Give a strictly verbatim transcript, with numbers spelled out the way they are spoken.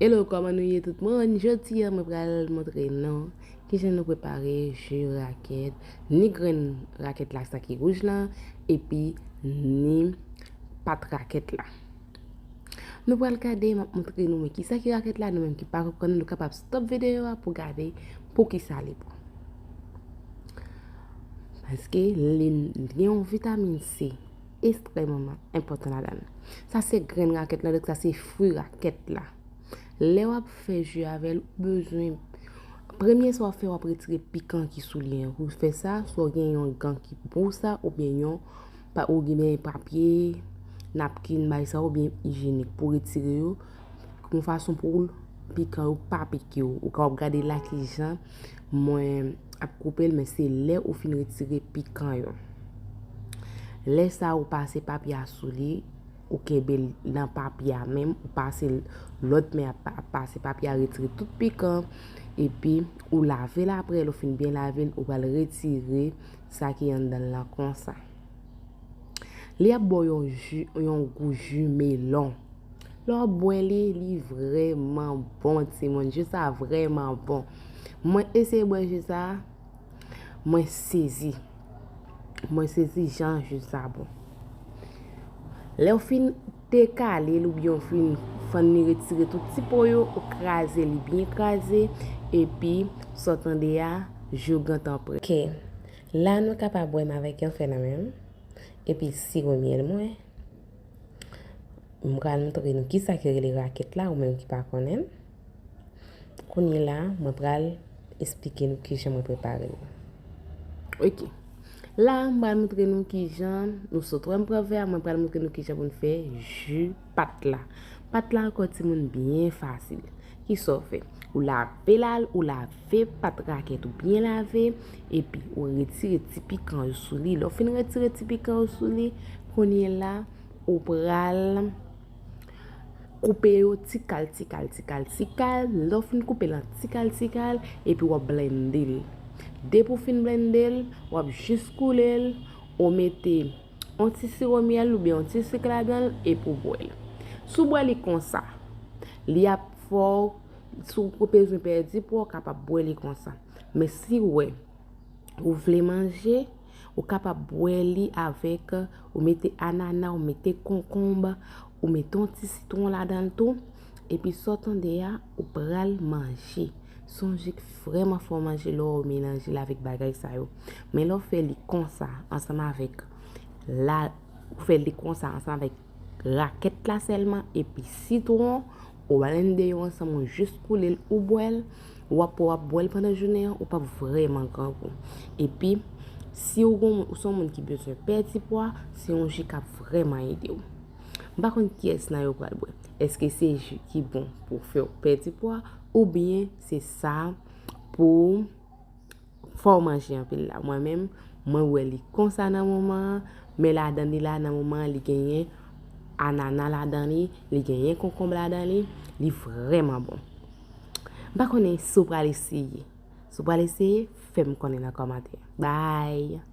Hello, kòman nou ye tout moun? Jodi a mwen pral montre nou kijan nou prepare ji rakèt, ni grenn rakèt la sa ki wouj lan, epi ni pat rakèt la. Nou pral gade, m ap montre nou men kisa ki rakèt la, nou menm ki pa konprann, nou kapab stop videyo a pou gade pou kisa li bon. Paske li gen yon vitamin C ekstrèmman enpòtan ladan l. Sa se grenn rakèt la, donk sa se fwi rakèt la. Lè w ap fè ji avè l, ou bezwen, premye sa w ap fè, w ap retire pikan ki sou li an. Pou fè sa, swa w gen yon gan ki pou sa, oubyen yon pa, ou gen papye, napkin, bay sa, oubyen ijyenik pou retire yo, yon fason pou pikan yo pa pike w. Ou ka w ap gade la kijan mwen ap koupe l, men se lè ou fin retire pikan yo. Lè sa ou pase papye a sou li, ou kenbe l nan papye a menm, ou pase l lòt men ap pa-, pase papye a, retire tout pikan, epi ou lave l apre, lè w fin byen lave l, ou pral retire sa ki anndan l lan konsa. Li ap ba w yon ji, yon gou ji melon. Lè w ap bwè li, li vrèman bon, timoun. Ji sa vrèman bon. Mwen eseye bwè ji sa, mwen sezi. Mwen sezi jan ji sa bon. Lè w fin dekale l oubyen w fin fann li, retire tout ti po yo, ou kraze li byen kraze, epi sa w tande a, ji w gentan prè. Ok. La, nou kapab wè m avèk yon fè nan men m, epi siwo myèl mwen. M pral montre nou kisa ki rele rakèt la, ou menm ki pa konnen l. Kounye la, mwen pral esplike nou kijan mwen prepare l. Ok. La, m pral montre nou kijan, nou sot wè m pran vè a, mwen pral montre nou kijan pou n fè ji pat la. Pat la ankò, timoun, byen fasil. Kisa w fè? Ou lave l, ou lave pat rakèt ou byen lave, epi ou retire ti pikan yo sou li. Lè w fin retire ti pikan yo sou li, kounye la, ou pral koupe yo ti kal, ti kal, ti kal, ti kal. Lè w fin koupe l an ti kal, ti kal, epi w ap blende l. Depi w fin blende l, w ap jis koule l, ou mete yon ti siwo myèl oubyen yon ti sik ladan l, epi w bwè l. Si w bwè li konsa, li ap fè w, si w bezwen pèdi pwa, w kapab bwè li konsa. Men si w wè ou vle manje, ou kapab bwè li avèk, ou mete anana, ou mete konkonb, ou mete yon ti sitwon ladan l tou, epi sa w tande a, ou pral manje. Se yon ji k vrèman fè w manje lè w melanje l avèk bagay sa yo. Men lè w fè li konsa, ansanm avèk la, ou fè li konsa ansanm avèk rakèt la sèlman, epi sitwon, ou blende yo ansanm, ou jis koule l, ou bwè l, w ap, w ap bwè l pandan jounen an, ou p ap vrèman grangou. Epi, si w gon, ou se yon moun ki bezwen pèdi pwa, se yon ji k ap vrèman ede w. M pa konn kiyès nan yo pral bwè. Èske se ji ki bon pou fè w pèdi pwa, oubyen se sa pou fè w manje anpil la? Mwen menm, mwen wè li konsa nan moman an, men ladan li la, nan moman an, li genyen anana ladan li, li genyen konkonb ladan li, li vrèman bon. M pa konnen si w pral eseye. Si w pral eseye, fè m konnen nan kòmantè. Bye!